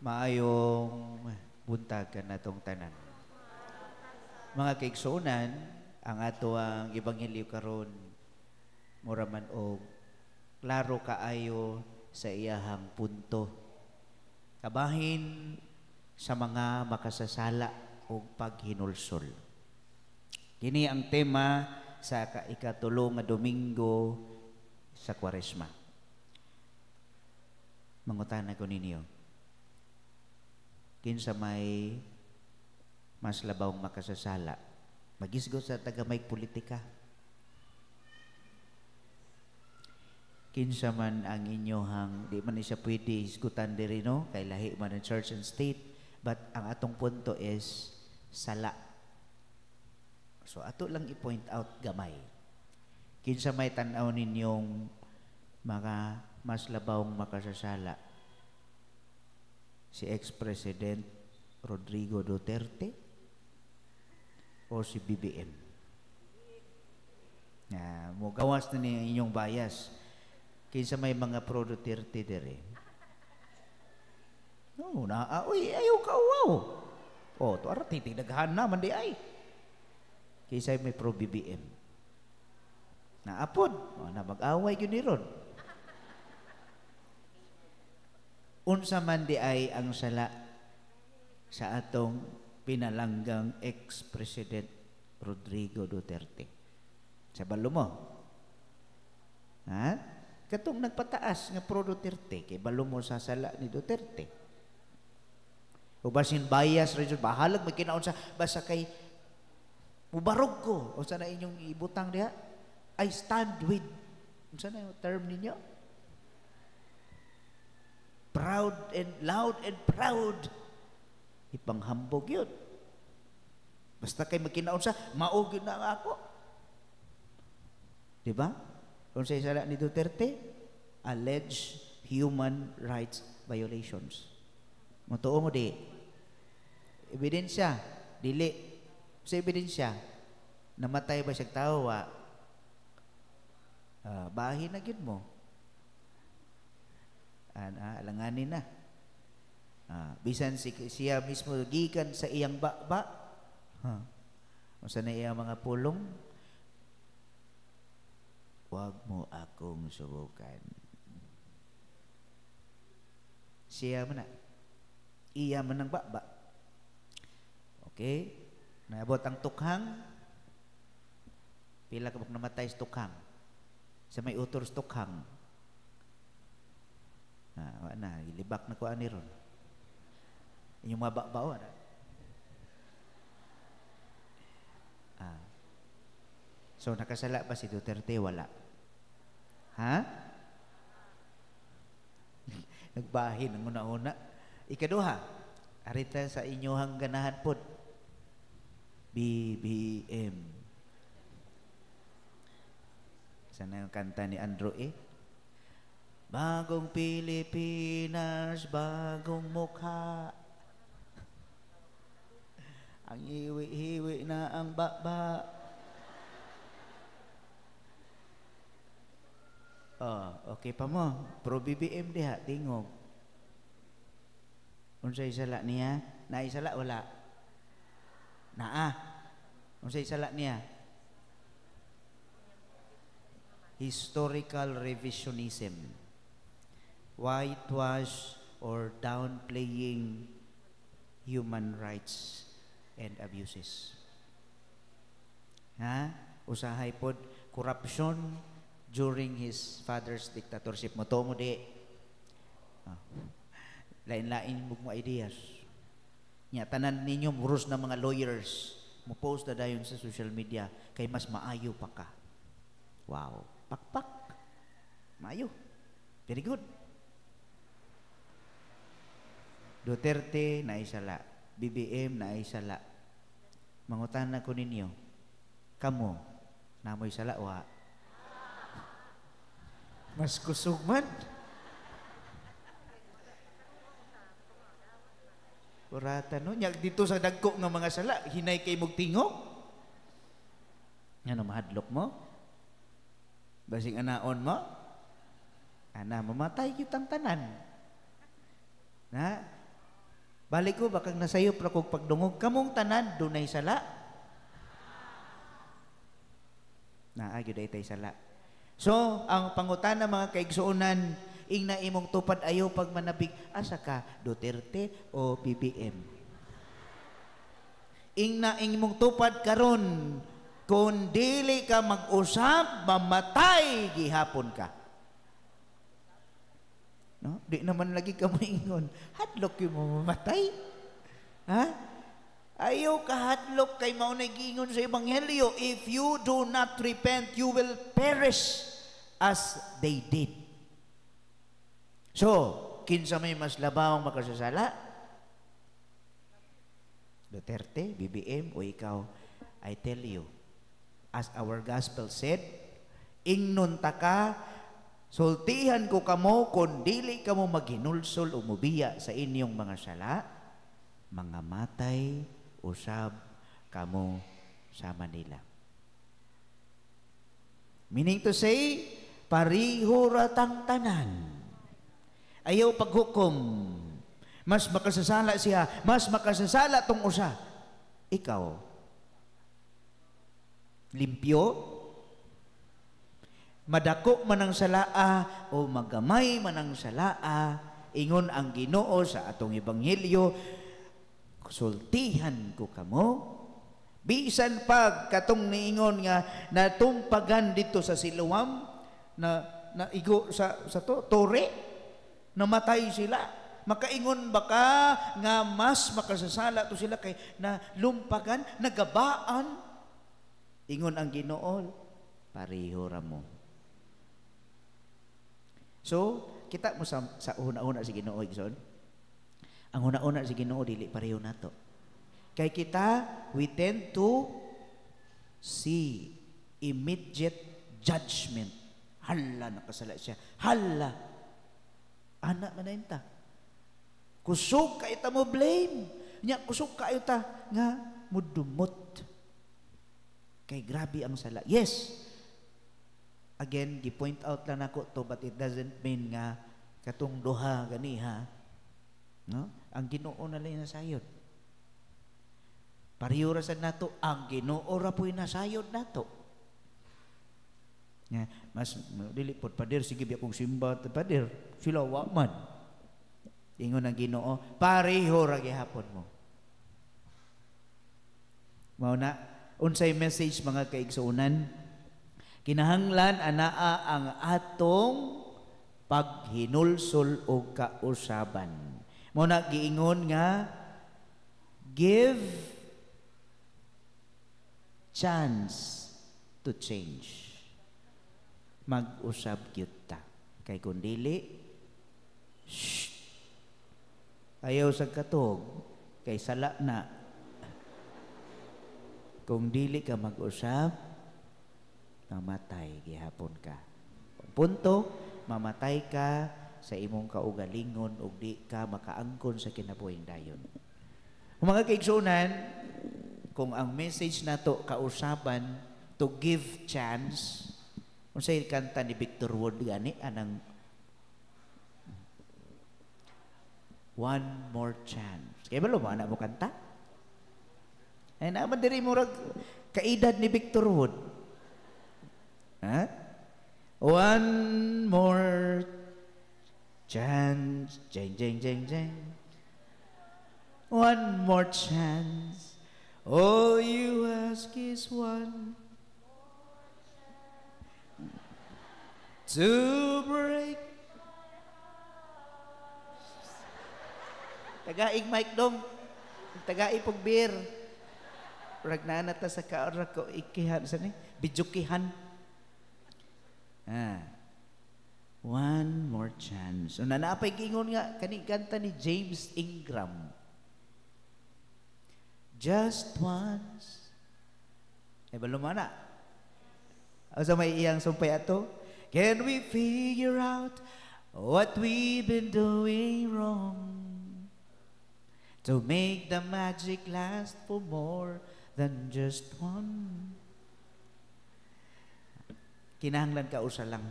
Maayong buntag kanatong tanan. Mga kaigsuonan, ang ato ang ebanghelyo karon mura man og klaro kaayo sa iyahang punto. Kabahin sa mga makasasala og paghinulsol. Kini ang tema sa ikatulo nga Domingo sa Kwaresma. Mangutana ko ninyo, kinsa may mas labawng makasasala? Magisgot sa tagamay politika. Kinsa man ang inyohang, di man siya pwede hisgutan diri, no? Kay lahi man ang church and state, but ang atong punto is sala. So ato lang i-point out gamay. Kinsa may tan-aw ninyong mga mas labawng makasasala? Si ex-President Rodrigo Duterte o si BBM? Na mogawas na ni inyong bias. Kinsa may mga pro Duterte dere? No, naa, uy, ayaw ka, wow. Oh, to ara titigdaghan na man di ay. Kinsa may pro BBM? Naapod, oh, na mag-away gyud ni ron. Unsa man di ay ang sala sa atong pinalanggang ex-President Rodrigo Duterte? Sa balo mo? Ha? Katong nagpataas nga pro Duterte, kay balo mo sa sala ni Duterte. O basin bias, region, bahalag may kinaon sa, basta kay mubarog ko. O sana inyong ibutang diha? I stand with. Unsa na yung term ninyo? Proud and loud and proud. Ipanghambog yun. Basta kay magkinaon sa, mao gyud na ako. Diba? Kung sa sala ni Duterte, alleged human rights violations. Matuo mo di? Ebidensya, dili. Sa ebidensya, namatay ba siyang tao? Wa? Bahin na gyud mo. Alanganin na. Bisan siya mismo gikan sa iyang baba. Huh. Unsa na iyang mga pulong? Huwag mo akong subukan. Siya man na. Iya man ang baba. Okay? Naabot ang tukhang. Pila ka buk namatay sa tukhang? Sa may utor sa tukhang. Wa na, ilibak na ko ani ron. Inyong mababa, na. So nakasala ba si Duterte? Wala. Ha? Nagbahin ang una-una. Ikaduha, arita sa inyohang ganahan pod. BBM. Sana yung kanta ni Andrew eh. Bagong Pilipinas, bagong mukha. Ang hiwi-hiwi na ang baba. Oh, okay pa mo. Pro BBM diha, tingog. Unsay sala niya? Naay sala wala? Naa. Unsay sala niya? Historical revisionism. Whitewash or downplaying human rights and abuses. Ha? Usahay pod corruption during his father's dictatorship. Moto mo di. Ah. Lain-lain mo mga ideas. Nya tanan ninyo muros na mga lawyers mo post na dayon sa social media kay mas maayo pa ka. Wow, pakpak. Maayo. Very good. Duterte naisala, BBM naisala. Mangutana ko ninyo, kamo namoy sala wa? Mas kusog man. Kurata no, nya dito sa dagko nga mga sala, hinay kay mog tingog. Ngano mahadlok mo? Basing anaon mo? Ana mamatay kitang tanan. Na Balik ko, bakang nasayop ra kog pagdungog. Kamong tanan, dunay sala? Naa gyud ay tay sala. So, ang pangutana, mga kaigsuonan, ingna imong tupad ayo pag manabig, asa ka, Duterte o BBM? Ingna imong tupad karon, kung dili ka mag-usab, mamatay gihapon ka. No? Di naman lagi ka moingon, hadlok yung mo mamatay. Ha? Ayaw ka hadlok kay mao na giingon sa ebanghelyo, if you do not repent, you will perish as they did. So, kinsa may mas labawang makasasala? Duterte, BBM, o ikaw? I tell you, as our gospel said, ingnon ta ka, sultihan ko kamo, kung dili kamo maghinulsol o mubiya sa inyong mga sala, mga matay usab kamo sa Manila. Meaning to say, pariho ra tang tanan. Ayaw paghukom. Mas makasasala siya, mas makasasala tong usa. Ikaw, limpyo, madako man ang salaa o magamay man ang salaa, ingon ang Ginoo sa atong ebanghelyo, sultihan ko kamo, bisan pag katong niingon nga natumpagan dito sa Siloam, na naigo sa tore, namatay sila. Makaingon ba ka nga mas makasasala to sila kay na lumpagan, nagabaan? Ingon ang Ginoo, pareho ra mo. So, kita mo sa una-una si Ginoo, igsoon. Ang una-una si Ginoo dili pareho nato. Kay kita, we tend to see immediate judgment. Hala, nakasala siya. Hala. Anak man na ta. Kusog kayo ta mo blame. Nya, kusog kayo ta nga mudumot. Kay grabe ang sala. Yes. Again, gi-point out lang nako to, but it doesn't mean nga katong duha ganiha. No? Ang Ginoo na lang nasayod. Pareho ra sad nato, ang Ginoo ra puy nasayod nato. Nga, mas dili pod pader, sige biya kong simba pader, sila wa man. Ingon ang Ginoo, pareho ra gihapon mo. Mao na unsay message, mga kaigsuonan? Kinahanglan anaa ang atong paghinulsol og kausaban. Mao na giingon nga give chance to change. Mag-usab gyud ta. Kay kun dili, shh, ayaw sa katog, kay sala na. Kung dili ka mag-usab, mamatay gihapon ka. Punto, mamatay ka sa imong kaugalingon ug di ka makaangkon sa kinabuhing dayon. Mga kaigsuonan, kung ang message nato kausaban to give chance, unsay kanta ni Victor Wood gani anang One More Chance. Kay balo mo ana mo kanta? Ay naman diri murag kaedad ni Victor Wood. Ha? One more chance, jeng jeng jeng jeng. One more chance. All you ask is one to break. Tagaig mic dong. Tagaig pog beer. Rag na ta sa kaora ko ikihan sa ni bijukihan. Ah. One more chance. So, nanapay gingon nga kani kanta ni James Ingram. Just once. Ay balo man na. Asa may iyang sumpay ato? Can we figure out what we've been doing wrong to make the magic last for more than just one? Kinahanglan ka usa lang.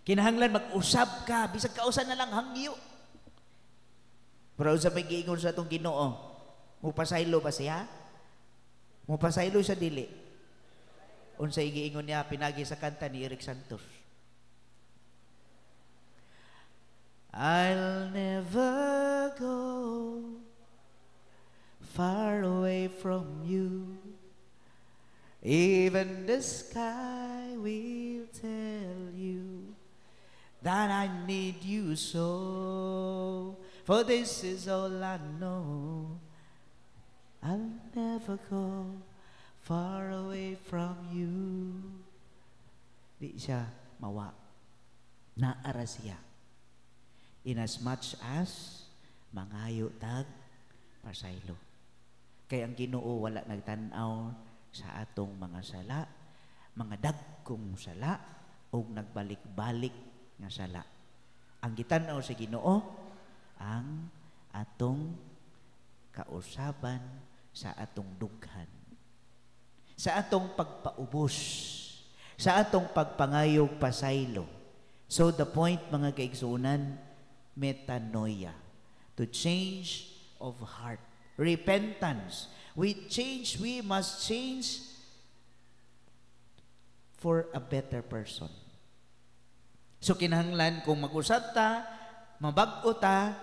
Kinahanglan mag-usab ka, bisag kausa na lang hangyo. Pero unsa may giingon sa atong Ginoo? Mupasaylo ba siya? Mupasaylo sa dili? Unsa giingon niya pinagi sa kanta ni Eric Santos? I'll never go far away from you. Even the sky will tell you that I need you so. For this is all I know. I'll never go far away from you. Di siya mawa. Naara siya. Inasmuch as mangayo tag pasaylo. Kay ang Ginoo wala nagtan-aw sa atong mga sala, mga dagkong sala ug nagbalik-balik nga sala. Ang gitan-aw sa Ginoo ang atong kausaban sa atong dughan, sa atong pagpaubos, sa atong pagpangayog pasaylo. So the point, mga kaigsuonan, metanoia, to change of heart, repentance. We change, we must change for a better person. So kinahanglan kung mag-usab ta, mabag-o ta,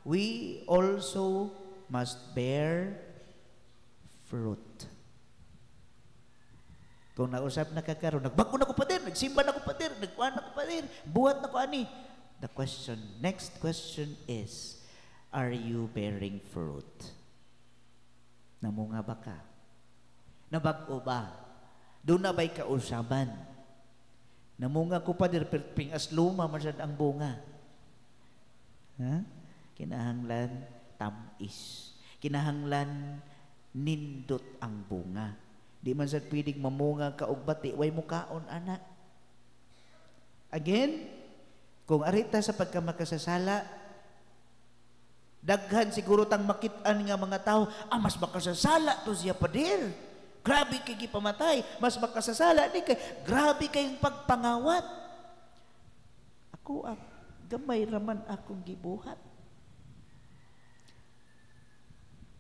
we also must bear fruit. Kung nausab na ka karon, nagbag-o na ko pader, nagsimba na ko pader, nagkuan na ko pader, buhat na ko ani. The question, next question is, are you bearing fruit? Namunga ba ka? Nabag-o ba? Doon na ba'y kausaban? Namunga ko pader, pero pingas luma man sad ang bunga. Ha? Kinahanglan tamis. Kinahanglan nindot ang bunga. Di man sad pwedeng mamunga ka og bati, way mukaon ana. Again, kung arita sa pagkamakasasala, daghan siguro tang makit-an nga mga tao, mas makasasala to siya pader. Grabe kay gipamatay, mas makasasala ni kay grabe kayong pagpangawat. Ako ang gamay raman akong gibuhat.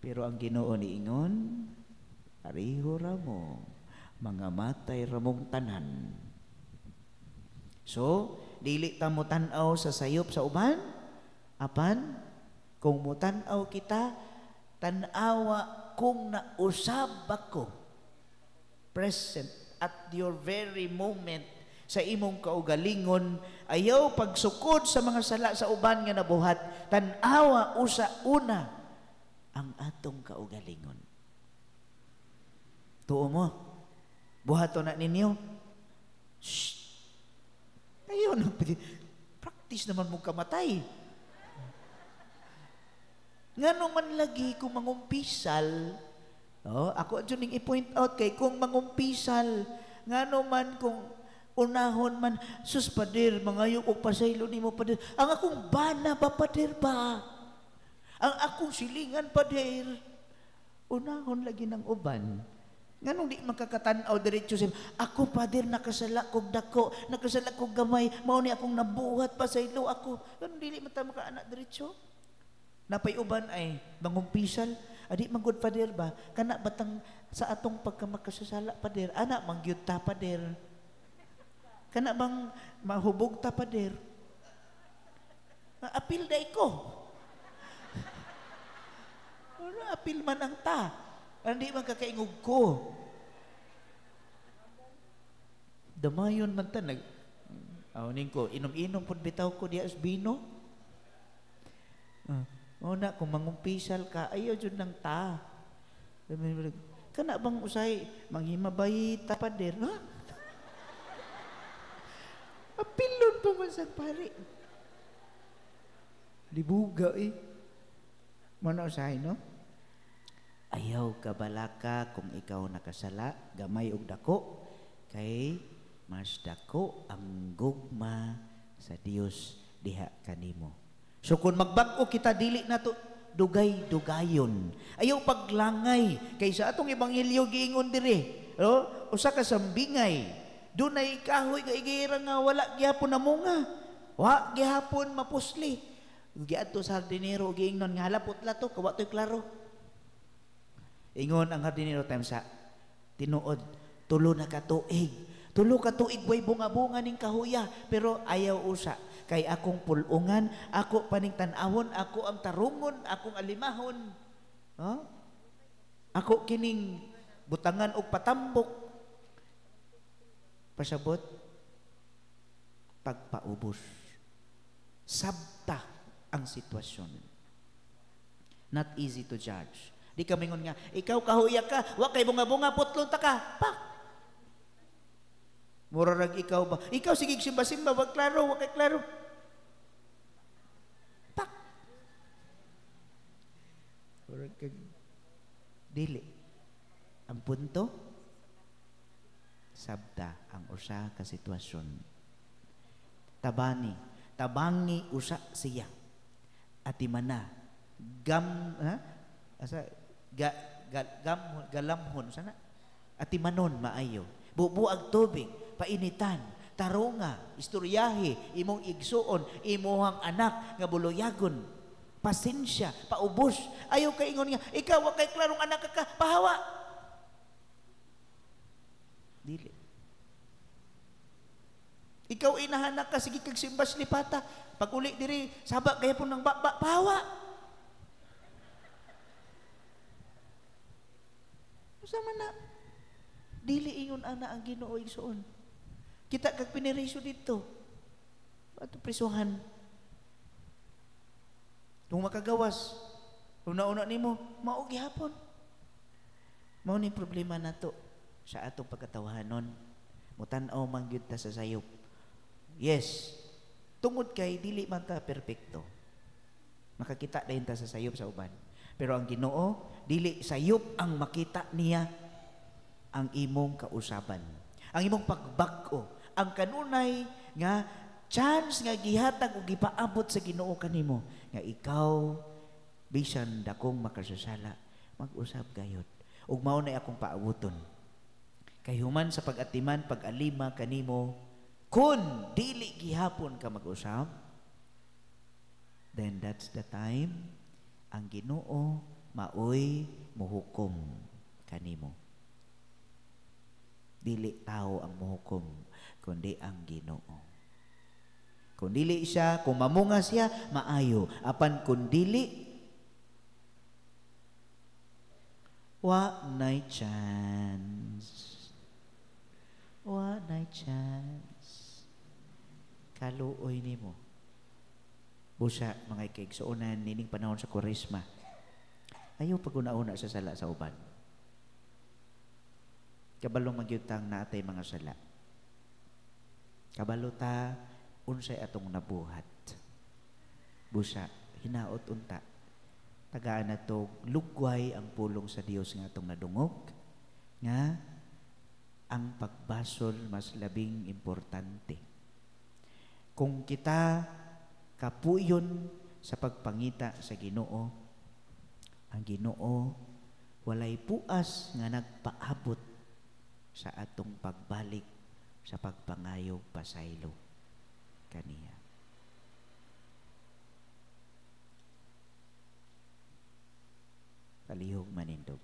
Pero ang Ginoo niingon, ariho ra mo, mga matay ramong tanan. So, dili ta mo tan-aw sa sayop sa uban, apan kung mutan-aw kita, tan-awa kung nausab ako present at your very moment sa imong kaugalingon, ayaw pagsukod sa mga sala sa uban nga nabuhat, tan-awa usa una ang atong kaugalingon. Tuo mo, buhaton na ninyo. Shh. Ayaw na, practice naman mong kamatay. Ngano man lagi kung mangumpisal, oh, ako adyo ning i-point out kay kung mangumpisal, ngano man kung unahon man, sus pader, mangayo og pasaylo nimo pader. Ang akong bana ba pader ba? Ang akong silingan pader. Unahon lagi ng uban. Nganong di makakatan-aw diretso sa ako pader nakasala kog dako, nakasala kog gamay, mao ni akong nabuhat pasaylo ako. Nganong dili man ta makaana diretso? Napay uban ay mangumpisal, adi man gud pader ba? Kana batang sa atong pagkamakasasala pader, ana mangyud ta pader. Kana bang mahubog ta pader? Apil day ko. Ora apil man ang ta. Hindi man kakaingog ko. Damayon man ta nag awning ko, inom-inom pud bitaw ko diya sa bino. Una kung mangumpisal ka, ayaw jud nang ta. Kana bang usay manghimabay ta pader, ha? Apilon pa man sa pare. Libuga eh. Mano usahay, no? Ayaw kabalaka kung ikaw nakasala, gamay og dako, kay mas dako ang gugma sa Dios diha kanimo. So kung magbag-o kita, dili na to dugay-dugayon. Ayaw paglangay kay sa atong ebanghelyo giingon diri, no? Usa ka sambingay, dunay kahoy nga igihira nga wala gihapon namunga, wa gihapon mapusli. Giadto sa hardinero, giingnon nga halapot la to, kawa to'y klaro. Ingon ang hardinero time sa tinuod, tulo na ka tuig. Tulo ka tuig way bunga-bunga ning kahuya, pero ayaw usa kay akong pulungan, ako paning tan-awon, ako ang tarungon, akong alimahon. Huh? Ako kining butangan og patambok. Pasabot, pagpaubos. Sabta ang sitwasyon. Not easy to judge. Di ka mingon nga, ikaw kahuya ka, wa kay bunga-bunga, putlon ta ka. Pak! Murarag ikaw ba? Ikaw sige simba-simba, wag klaro, wa kay klaro. Pak! Murag kag dili. Ang punto, sabta ang usa ka sitwasyon. Tabani, tabangi usa siya. Atimana, gam, ha? Asa, ga, ga, gam, galamhon, sana? Atimanon maayo. Bubuag tubig, painitan, tarunga, istoryahe, imong igsuon, imuhang anak nga buluyagon, pasensya, paubos. Ayaw kay ingon nga, ikaw wa kay klarong anak ka, pahawa. Dili. Ikaw inahanak ka, sige kag simbas lipata. Pag uli diri, saba kaya po ng baba, pahawa. Usa man na, dili ingon ana ang Ginoo igsuon. Kita kag piniriso dito. Ato prisuhan. Kung makagawas, una-una nimo, mao gihapon. Mao ni problema nato sa atong pagkatawahanon. Mutan-aw man gyud ta sa sayop. Yes, tungod kay dili man ta perpekto. Makakita dayon ta sa sayop sa uban. Pero ang Ginoo, dili sayop ang makita niya, ang imong kausaban, ang imong pagbag-o, ang kanunay nga chance nga gihatag o gipaabot sa Ginoo kanimo nga ikaw bisan dakong makasasala, mag-usab gayod. Ug mao na akong paabuton. Kay human sa pag-atiman, pag-alima kanimo, kun dili gihapon ka mag-usab, then that's the time ang Ginoo maoy muhukom kanimo. Dili tao ang muhukom, kundi ang Ginoo. Kung dili siya, kung mamunga siya, maayo. Apan kung dili, wa nay chance. Wa nay chance. Kaluoy nimo. Busa, mga ikaigsuonan, nining panahon sa Kwaresma, ayaw pag-una-una sa sala sa uban. Kabalo magyutang naatay mga sala. Kabalo ta, unsay atong nabuhat. Busa, hinaot unta. Tagaan na to, lugway ang pulong sa Dios nga atong nadungog, nga ang pagbasol mas labing importante. Kung kita kapuyon sa pagpangita sa Ginoo, ang Ginoo walay puas nga nagpaabot sa atong pagbalik sa pagpangayog pasaylo kaniya. Palihog manindog.